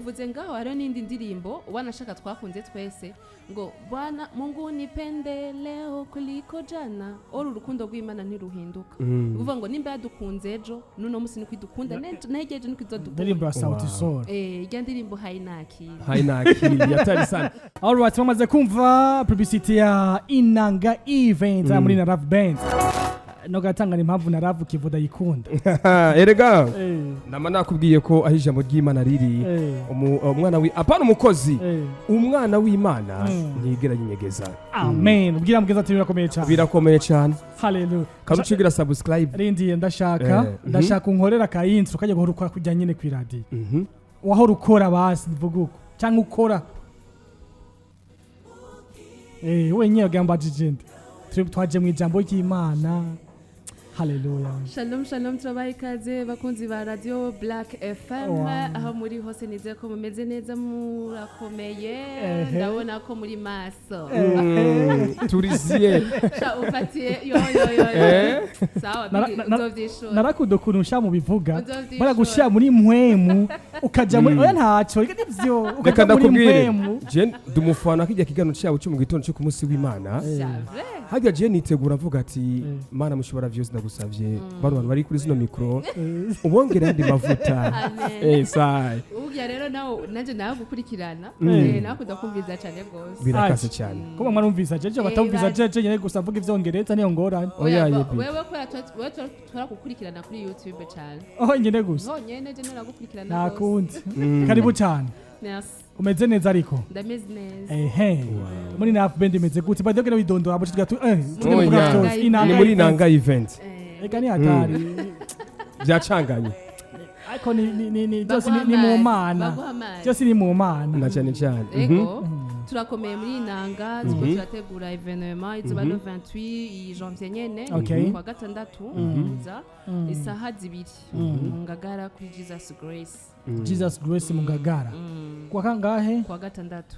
Uvuze ngaho, hariho n'indi ndirimbo wanashaka twakunze twese ngo "Bwana Mungu nipende leo kuliko jana". Uru urukundo rw'Imana ntiruhinduka. Uvuga ngo nimba yadukunze ejo, n'uno musi niko idukunda, n'ejo ejo niko izodukunda. Ndirimbo ya Sauti Sol. Irya ndirimbo haina akili. Haina akili, yatari sana. Alright, bamaze kumva publicity ya Inanga Event muri na Love Band. No gatanga ni impamvu na Love Kivuda yikunda. Erega nama nakubwiye ko aho ijambo ry'Imana riri, umwana wi apana umukozi, umwana w'Imana ntiyigera yinyegeza. Amen. Ubwira mugeza ati birakomeye cyane. Birakomeye cyane. Hallelujah. Karucigira subscribe. Rindiye, ndashaka ndashaka unkorera ka intro kajya guhora ukora kujya nyine ku radio. Wahora ukora, basi mvuga uko cyangwa ukora. Wenyine gamba jijende. Turi twaje mu ijambo ry'Imana. Hallelujah. Shalom shalom, turabaha ikaze bakunzi ba Radio Black FM. Aho muri hose, nizeye ko mumeze neza, murakomeye. Ndabona ko muri maso. Turiziye. Sha, ufatiye yo yo yo yo. Sawa. Bigi, uzovyishura. Narakunda ukuntu usha mu bivuga. Uzovyishura. Baragushira muri mpwemu ukaja muri, oya ntacyo, reka nivyo, Reka ukaja muri ndakubwire, mpwemu. Je ndi umufana kijya kiganiro cyabo cyo mu gitondo cyo ku munsi w'Imana. C'est vrai. Hajya je nitegura avuga ati: "Mana mushobora vyose, ndagusavye bano bantu bari kuri zino mikro ubongere andi mavuta." Amen. Sai. Urya rero nawe nanje nawe gukurikirana, nawe kunda kumviriza cyane gose. Birakase Aje. cyane. Kuba mwarumvisa jeje, batumvisa jeje nyene gusa mvuga ivyongereza niyo ngorane. Oya, Oya, yebi. wewe kubera wewe turagukurikirana kuri YouTube cyane. Oh, nyene gusa. Honyene je naragukurikirana Nta gose. kundi, karibu cyane. Merci. Umeze neza ariko? Ndameze neza. Ehe, muri Naf Band imeze gute? Badogera widondora abo tugira tu Oya. tuvuga byose. Ni Ni muri Inanga Event. Eka ni hatari. Byacanganye. Ariko ni byose Baguha ni mu amazi, Mana. baguha amazi. Byose ni mu Mana. Na cyane cyane. Ego, turakomeye muri Inanga, turiko turategura événement izoba le 28 iyi janvier nyene, kuwa gatandatu uza, isaha 2 mu Ngagara kuri Jesus Grace. Jesus Grace mu Ngagara. Kwa kangahe? Kuwa gatandatu.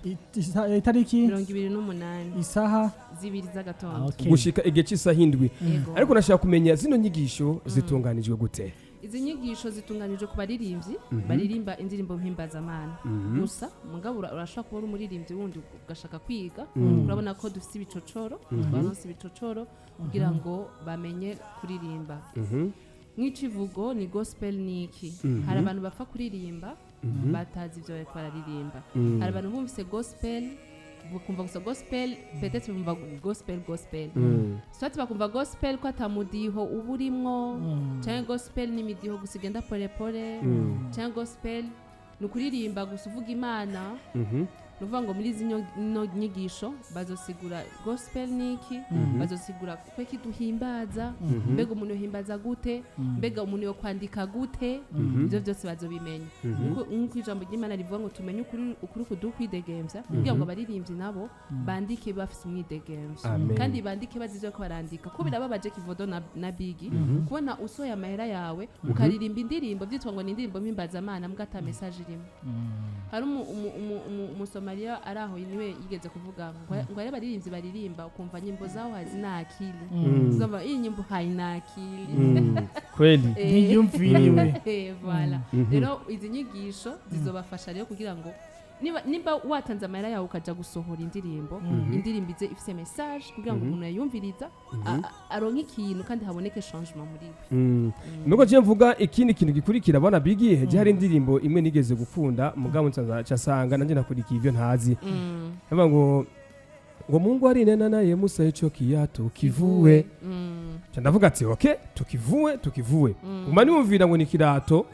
Itariki? 28. Isaha? 2 z'agatondo. Gushika igihe cy'isaha 7. Ego. Ariko nashaka kumenya, zino nyigisho zitunganijwe gute? Izi nyigisho zitunganijwe ku baririmbyi baririmba indirimbo mpimbazamana gusa. Mugabo urashobora kuba uri umuririmbyi wundi ugashaka kwiga. Urabona ko dufite ibicocoro, twaronse ibicocoro kugira ngo bamenye kuririmba. Nk'icivugo ni "Gospel ni iki?" Hari abantu bapfa kuririmba batazi ibyo bariko bararirimba. Hari abantu bumvise gospel bakumva gusa gospel, peut-être bumva gospel gospel, soit bakumva gospel ko atamudiho uba urimwo, cyangwa gospel ni imidiho gusa igenda pole pole, cyangwa gospel ni ukuririmba gusa uvuga Imana. Ni ukuvuga ngo muri izi no nyigisho bazosigura gospel ni iki, bazosigura kweki duhimbaza, mbega umuntu yohimbaza gute, mbega umuntu yo kwandika gute. Ibyo byose bazobimenya. Nk'uko ijambo ry'Imana rivuga ngo tumenye ukuri, ukuri kuduha ukwidegemvya, kugira ngo abaririmbyi nabo bandike bafise umwidegemvyo. Amen. Kandi bandike bazi ivyo bariko barandika, ko birababaje, Kivodo na Bigi, kubona usohoye amahera yawe ukaririmba indirimbo byitwa ngo ni indirimbo mpimbazamana mbwa ata message irimo. Hari umusomaliya ari aho, niwe yigeze kuvuga ngo hari abaririmbyi baririmba ukumva nyimbo zao hazina akili. Ukumva iyi nyimbo haina akili. Kweli. Ntiyumviriwe. Voilà. Rero izi nyigisho zizobafasha rero kugira ngo niba watanze amahera yawe ukaja gusohora indirimbo, indirimbo ize ifise message kugira ngo umuntu yayumviriza aronke ikintu kandi haboneke changement muri we. Nuko je mvuga ikindi kintu gikurikira, bana Bigi, heje hari indirimbo imwe nigeze gukunda, mugabo nsanza casanga nanje nakurikiye ivyo ntazi. Haba ngo "Mungu alinena naye Musa, hicho kiatu kivue." Ca ndavuga ati: "Okay, tukivue, tukivue." Uma niwumvira ngo ni kirato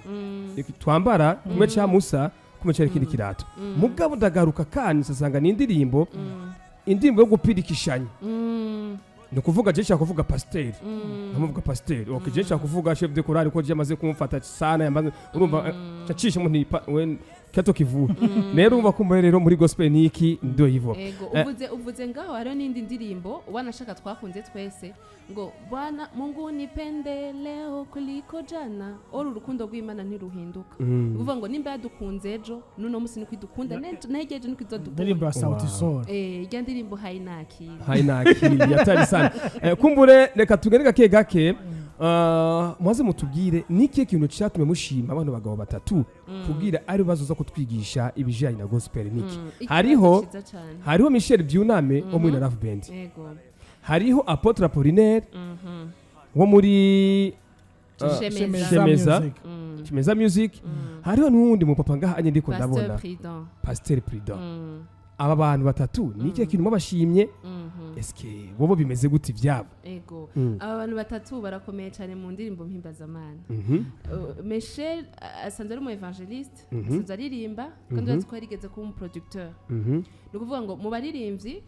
twambara kumwe ca Musa, kumwe cari ikindi kirato. Mugabo ndagaruka kandi nsasanga ni indirimbo, indirimbo yo gupirikishanya. Ni ukuvuga je nshaka kuvuga pasiteri, nkamuvuga pasiteri. Okay, je nshaka kuvuga chef de chorale, ko je amaze kumfata sana, yamaze urumva cacisha mu ntipa we kiato kivuwe. Rero urumva ko mbere rero muri gospel niki ndo yivo. Ego. Uvuze ngaho, hariho n'indi ndirimbo wanashaka twakunze twese ngo "Bwana Mungu nipende leo kuliko jana". Uru urukundo rw'Imana ntiruhinduka. Uvuga ngo nimba yadukunze ejo, n'uno musi niko idukunda, n'ejo ejo niko izodukunda. Ndirimbo ya Sauti Sol. Irya ndirimbo haina akili. Haina akili, yatari sana. Kumbure reka tugende gake gake. Muze mutubwire ni ikihe kintu cyatumye mushima bano bagabo batatu kugira ari bazoza kutwigisha ibijyanye na gospel? Niki? Ikibazo ciza cane. Hariho Michel Byuname wo muri Love Band, hariho Apotre Apollinaire wo muri Shemeza. Shemeza. Music. Shemeza Music, hariho n'uwundi mupapa ngaha anye ndiko Pasteur ndabona, Prudent. Pasteur Prudent. Aba bantu batatu, ni ikihe kintu mwabashimye? Eske bobo bimeze gute ivyabo? Ego. Aba bantu batatu barakomeye cyane mu ndirimbo mpimbazamana. Michel asanzwe ari umu évangéliste, asanzwe aririmba, kandi urazi ko yarigeze kuba umu producteur. Ni ukuvuga ngo mu baririmbyi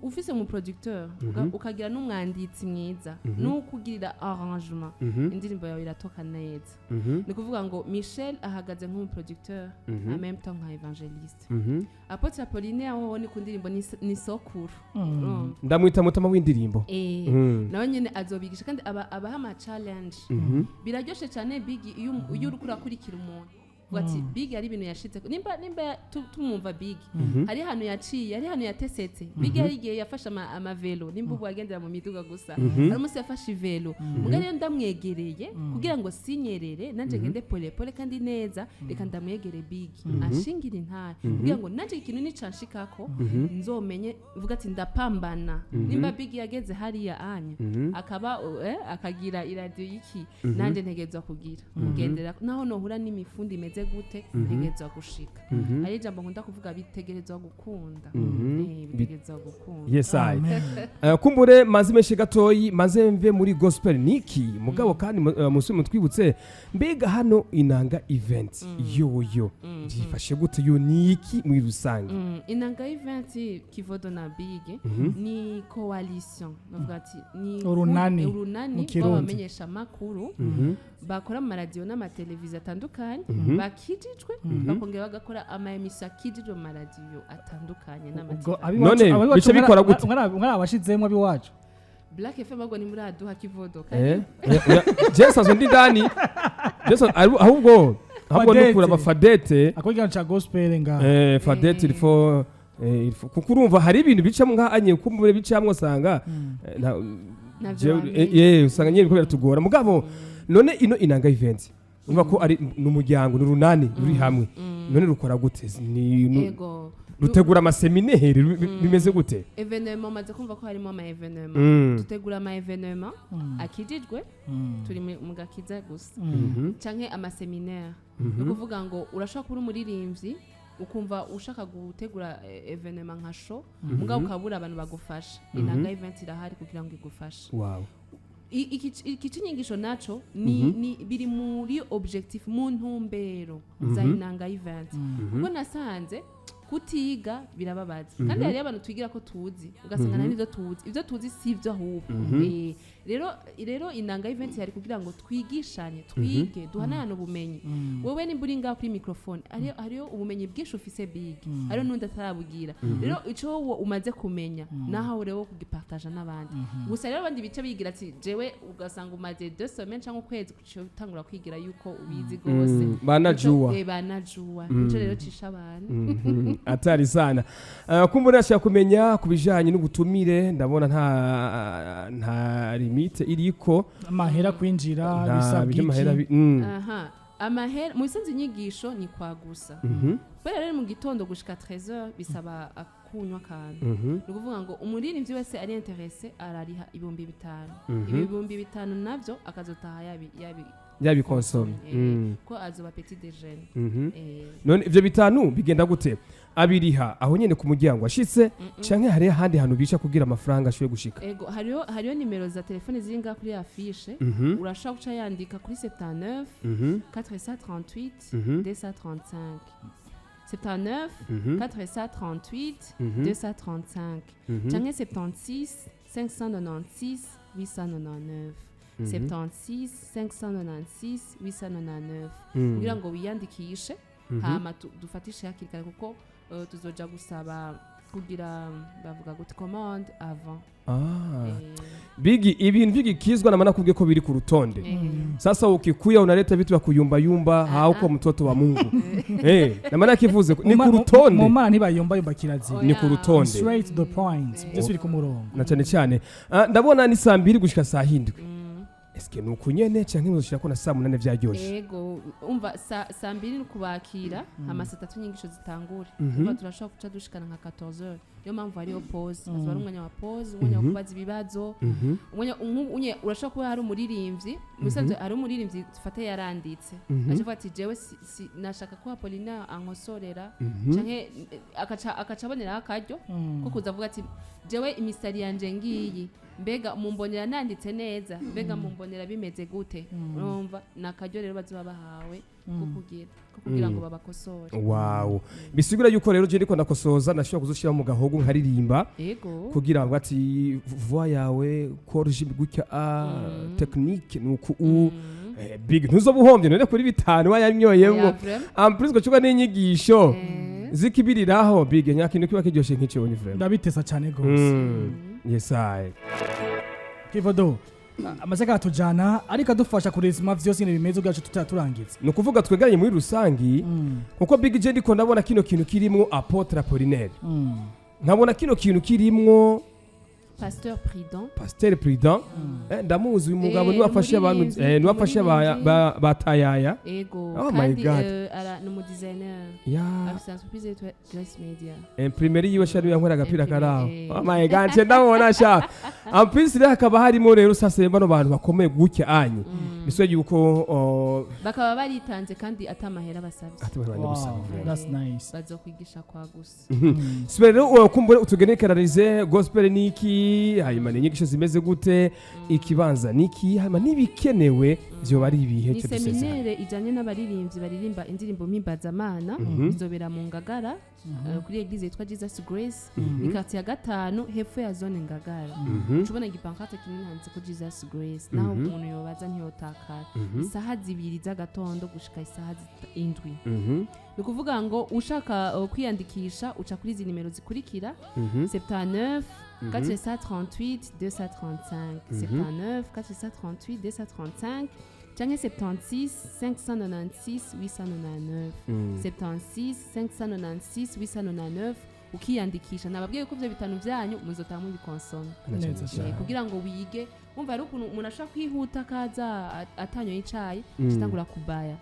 ufise umu producteur, ukagira n'umwanditsi mwiza n'ukugirira arrangement, indirimbo yawe iratoka neza. Ni ukuvuga ngo Michel ahagaze nk'umu producteur, en même temps nka évangéliste. Apotre Apolline aho ni ku ndirimbo ni sokuru. Urumva? Ndamwita mutama w'indirimbo. Nawe nyene azobigisha kandi abaha ama challenge. Biraryoshe cyane, Big, iyo uriko urakurikira umuntu uvuga ati Big hari ibintu yashitse, nimba tumwumva Big, hari ahantu yaciye, hari ahantu yatesetse Big, hari igihe yafashe ama vélo, nimba ubu agendera mu miduga gusa, hari umunsi yafashe i vélo. Muga rero ndamwegereye kugira ngo sinyerere, nanje ngende pole pole kandi neza, reka ndamwegere Big anshingira intare kugira ngo nanje ikintu nicanshikako nzomenye mvuga ati ndapambana. Nimba Big yageze hariya anya akaba akagira iradiyo y'iki, nanjye ntegerezwa kugira kugendera naho nohura n'imifundi imeze gute, ntegerezwa gushika. Hari ijambo nkunda kuvuga: bitegerezwa gukunda. Bitegerezwa gukunda. Yes, I Amen. Kumbure maze menshi gatoyi maze mve muri gospel niki, mugabo kandi musubire mutwibutse, mbega hano Inanga Event yoyo byifashe gute? Yo niki muri rusange? Inanga Event, Kivodo na Big, ni coalition, bavuga ati ni Urunani. Urunani Mu Kirundi. rw'abamenyesha amakuru bakora mu maradiyo n'amateleviziyo atandukanye, bakijijwe, bakongera bagakora ama émission akijijwe mu maradiyo atandukanye Ubwo n'amateleviziyo. abiwacu None, abiwacu bice bikora gute? Mwarabashizemwo abiwacu? Black FM ahubwo ntimuraduha, Kivodo. Oya, je sanzwe ndi ndani. Je ahubwo Fadete. nukura abafadete. Akora ca gospel nga. Fadete, il faut kuko urumva hari ibintu bicamo nka anye kumbure bicamwo usanga Navyo wamenye. Usanga nyine biriko biratugora. Mugabo none ino Inanga Event, urumva ko ari n'umuryango, ni urunani ruri hamwe. None rukora gute? Ego. Rutegura ama séminaire, bimeze gute? Événement, maze kumva ko harimo ama événement. Dutegura ama événement akijijwe, turi mu gakiza gusa, canke ama séminaire. Ni ukuvuga ngo urashobora kuba uri umuririmbyi, ukumva ushaka gutegura événement nka show, mugabo ukabura abantu bagufasha. Inanga Event irahari kugira ngo igufashe. Iki cinyigisho naco ni biri muri objectif, mu ntumbero za Inanga Event, kuko nasanze kutiga birababaza, kandi hariyo abantu twigira ko tuzi, ugasanga nta n'ibyo tuzi, ibyo tuzi si ibyo ahubwo. Rero Inanga Event yari kugira ngo twigishanye, twige, duhanahane ubumenyi. Wowe nimba uri ngaho kuri microphone, hariyo ubumenyi bwinshi ufise, Big, hariyo n'undi atarabugira. Rero ico wowe umaze kumenya, naho rero kugipartaja n'abandi gusa. Rero abandi bice bigira ati jewe, ugasanga umaze 2 semaines cyangwa ukwezi, uciye utangura kwigira yuko ubizi gose. Banajuwa. Banajuwa. Nico rero cisha abantu. Atari sana. Kumbura nashaka kumenya ku bijanye n'ubutumire, ndabona nta limite iriko. Amahera kwinjira, nta bisabwa by'amahera iki? Aha, amahera mu bisanzwe inyigisho ni kwa gusa, kubera rero mu gitondo gushika 13h bisaba kunywa akantu. Ni ukuvuga ngo umuririmbyi wese ari intéressé arariha 5000. 5000 navyo akazotaha yabi Yabikonsomye. Ko azoba petit déjeuner. None ivyo bitanu bigenda gute? Abiriha aho nyene ku muryango ashitse, canke hariho ahandi hantu bica kugira amafaranga ashoboye gushika? Ego, hariho nimero za telefone ziri ngaha kuri affiche. Urashobora guca yandika kuri 79 438 235, 79 438 235, canke 76 596 899, 76 596 899, kugira ngo wiyandikishe, hama dufatishe hakiri kare, kuko tuzoja gusaba kugira, bavuga gute, commande avant. Bigi, ibintu vy'igikizwa na nakubwiye ko biri ku rutonde. Sasa ukikuya unaleta vitu vya kuyumbayumba, hauko mtoto wa Mungu. Na maana kivuze ni ku Mu rutonde. Mana ntibayumbayumba, kirazira. Ni ku rutonde. Straight to the point, byose biri ku murongo. Na cyane cyane. Ndabona ni saa 2 gushika saa 7. Eske ni uku nyene canke muzoshirako na saa 8 vyaryoshe? Ego, umva, saa 2 ni kubakira, hama saa 3 inyigisho zitangure. Umva, turashobora guca dushikana nka 14 heures. Niyo mpamvu hariho pause, hazoba ari umwanya wa pause, umwanya wo kubaza ibibazo, umwanya unye urashobora kuba hari umuririmbyi, musanzwe hari umuririmbyi dufate yaranditse, aje avuga ati: "Jewe si, nashaka ko Apollinaire ankosorera", canke akaca aboneraho akaryo ko kuza avuga ati: "Jewe imisari yanje ngiyi, mbega mumbonera nanditse neza? Mbega mumbonera bimeze gute?" Urumva ni akaryo rero bazoba bahawe ko kugira ngo babakosore. Wow, bisigura yuko rero je ndiko ndakosoza nashobora kuzoshira mu gahogo nkaririmba Ego. kugira ngo ati: "Voix yawe corrige gutya, a technique nuku u big ntuzoba uhombye none kuri 5 wayanyoyemwo." Oya, vraiment. En plus ngo n'inyigisho zikibiriraho, big, nta kintu kiba kiryoshe nk'icyo ni vraiment. Ndabitesa cyane gose. Yes I Kivodo, amasaka atujana ariko adufasha kurezima vyose nyene bimeze ubwacu tutaturangiza. Ni ukuvuga twegeranye muri rusangi, kuko big je ndiko ndabona kino kintu kirimwo apôtre Apollinaire, nkabona kino kintu kirimwo Pasteur Prudent. Pasteur Prudent, ndamuzi uyu mugabo, niwe afashe abantu, umuririmbyi, niwe afashe umuririmbyi. batayaya. Ego. Oh my Kandi God. Ni umudesigner, afise entreprise yitwa Grace Media. Imprimerie yiwe sha niwe yankorera agapira karaho. Imprimerie. Oh my God, nce ndamubona sha. En plus rero hakaba harimo rero sasa bano bantu bakomeye gutya anye, biswe yuko oh, Bakaba baritanze kandi atamahera basabye. Ati bari gusaba vraiment. That's nice. Bazokwigisha kwa gusa. Sibere rero kumbure utugenekeranize gospel niki, hanyuma ni inyigisho zimeze gute, ikibanza niki, hanyuma n'ibikenewe vyoba ari ibihe? Ni cyo dusezera. Séminaire ijanye n'abaririmbyi baririmba indirimbo mpimbazamana. Izobera mu Ngagara, kuri église yitwa Jesus Grace, ni quartier ya 5, hepfo ya zone Ngagara. Uca ubona igipancarte kinini handitse ko Jesus Grace, naho umuntu yobaza ntiyotakara. Isaha 2 z'agatondo gushika isaha 7. Ni ukuvuga ngo ushaka kwiyandikisha uca kuri izi nimero zikurikira: 79 438 235, 79 438 235, canke 76 596 899, 76 596 899, ukiyandikisha. Nababwiye ko ivyo 5 vyanyu muzotaha mubikonsoma. Neza cyane. Kugira ngo wige, wumva hari ukuntu umuntu ashobora kwihuta akaza atanyoye icayi, acatangura kubaya.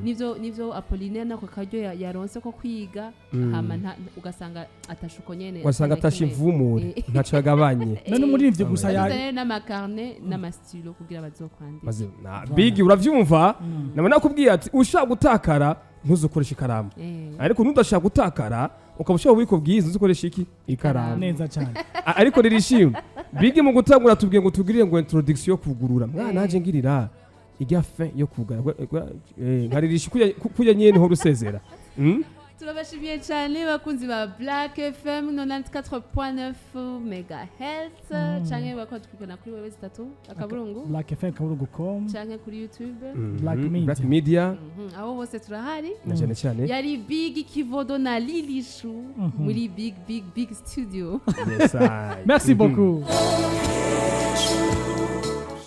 Nivyo Apollinaire nako karyo yaronse ko kwiga, hama ugasanga atashe uko nyene. Wasanga atashe imvumure, ntaco yagabanye. None umuririmbyi gusa ya Rero n'amacarnet n'amastylo kugira bazokwandika. Maze na big uravyumva, naba nakubwiye ati ushaka gutakara ntuzukoreshe ikaramu, ariko ntudashaka gutakara ukaba ushobora ububiko bwiza ntuzukoreshe iki? Ikaramu. Neza cyane. Ariko ririshimwe big, mu gutangura tubwiye ngo tugirire ngo introduction yo kugurura mwana, naje ngirira ijya fin yo kugara, nkaririsha kujya nyene ho rusezera. Turabashimiye cyane bakunzi ba Black FM 94.9 megahertz, canke bakatwikana kuri wewe 3 akaburungu Black FM kaburungu com, canke kuri YouTube. Black Media. Black Media. Aho hose turahari. Na cyane cyane. Yari Big Kivodo na Lilishu muri Big Big Big Studio. Yes, I. Merci beaucoup.